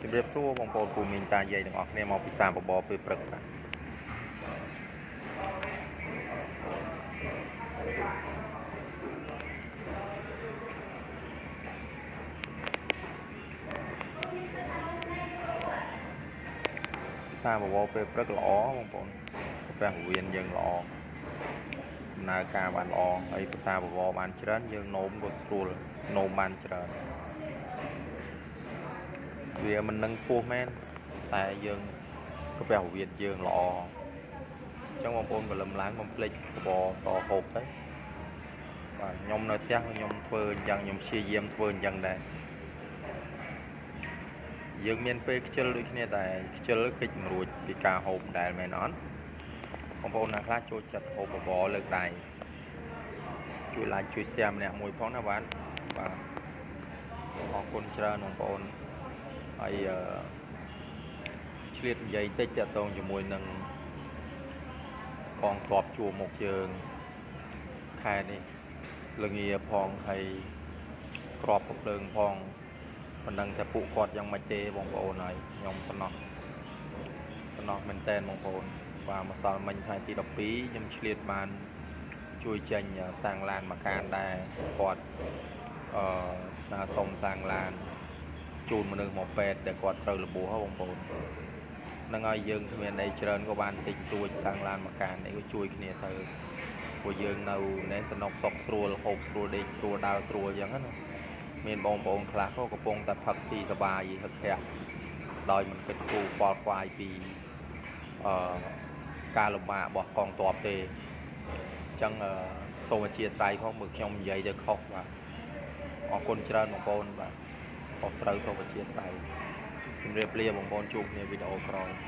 ជំរាបសួរបងប្អូនពូមីងតាយាយទាំងអស់គ្នាមកពីសាបបរពេលព្រឹកបាទសាបបរពេលព្រឹកល្អបងប្អូនព្រះវៀនយើងល្អដំណើរការបានល្អហើយភាសាបវរបានច្រើនយើងនោមក៏ស្រួលនោមបានច្រើនវាមិននឹងពោះមែនតែយើងកាពះវៀនយើងល្អអញ្ចឹងបងប្អូនបលឹមឡើងកុំភ្លេចបបរតហូបទៅបាទខ្ញុំនៅផ្ទះខ្ញុំធ្វើអញ្ចឹងខ្ញុំព្យាយាមធ្វើអញ្ចឹងដែរយើងមានពេលខ្ជិលដូចគ្នាតែខ្ជិលកិច្ចមិនរួចពីការហូបដែរមែនអត់បងប្អូនណាខ្លះចូលចិត្តហូបបបរលើកដៃជួយ like ជួយ share ម្នាក់មួយផងណាបាទបាទអរគុណច្រើនបងប្អូនហើយឆ្លៀតនិយាយតិចតាក់ទងជាមួយនឹងកងទ័ពជួរមុខយើងខែនេះលងាផងហើយក្របភ្លើងផងមិនដឹងថាពួកគាត់យ៉ាងម៉េចទេបងប្អូនហើយខ្ញុំតំណោះមែនតែនបងប្អូនបាទម្សិលមិញថ្ងៃទី12ខ្ញុំឆ្លៀតបានជួយចេញសាងឡានមួយកានដែរគាត់ស្នើសុំសាងឡានជូនមនុស្សមកពេទ្យដែលគាត់ត្រូវរបួសហ៎បងប្អូននឹងឲ្យយើងគ្មានអីច្រើនក៏បានតិចតួចសាងឡានមួយកានអីក៏ជួយគ្នាទៅព្រោះយើងនៅនេះសនុកសុកស្រួលហូបស្រួលដេកស្រួលដើរស្រួលអញ្ចឹងណាមានបងប្អូនខ្លះក៏កំពុងតែផឹកស៊ីសបាយហឹកហាក់ដោយមិនគិតគូរខ្វល់ខ្វាយពីការលំបាករបស់កងទ័ពទេអញ្ចឹងសូមអធិស្ឋានផងមើលខ្ញុំនិយាយទៅខុសបាទអរគុណច្រើនបងប្អូនបាទខុសត្រូវសូមអធិស្ឋានជម្រាបលាបងប្អូនជួបគ្នាវីដេអូក្រោយ។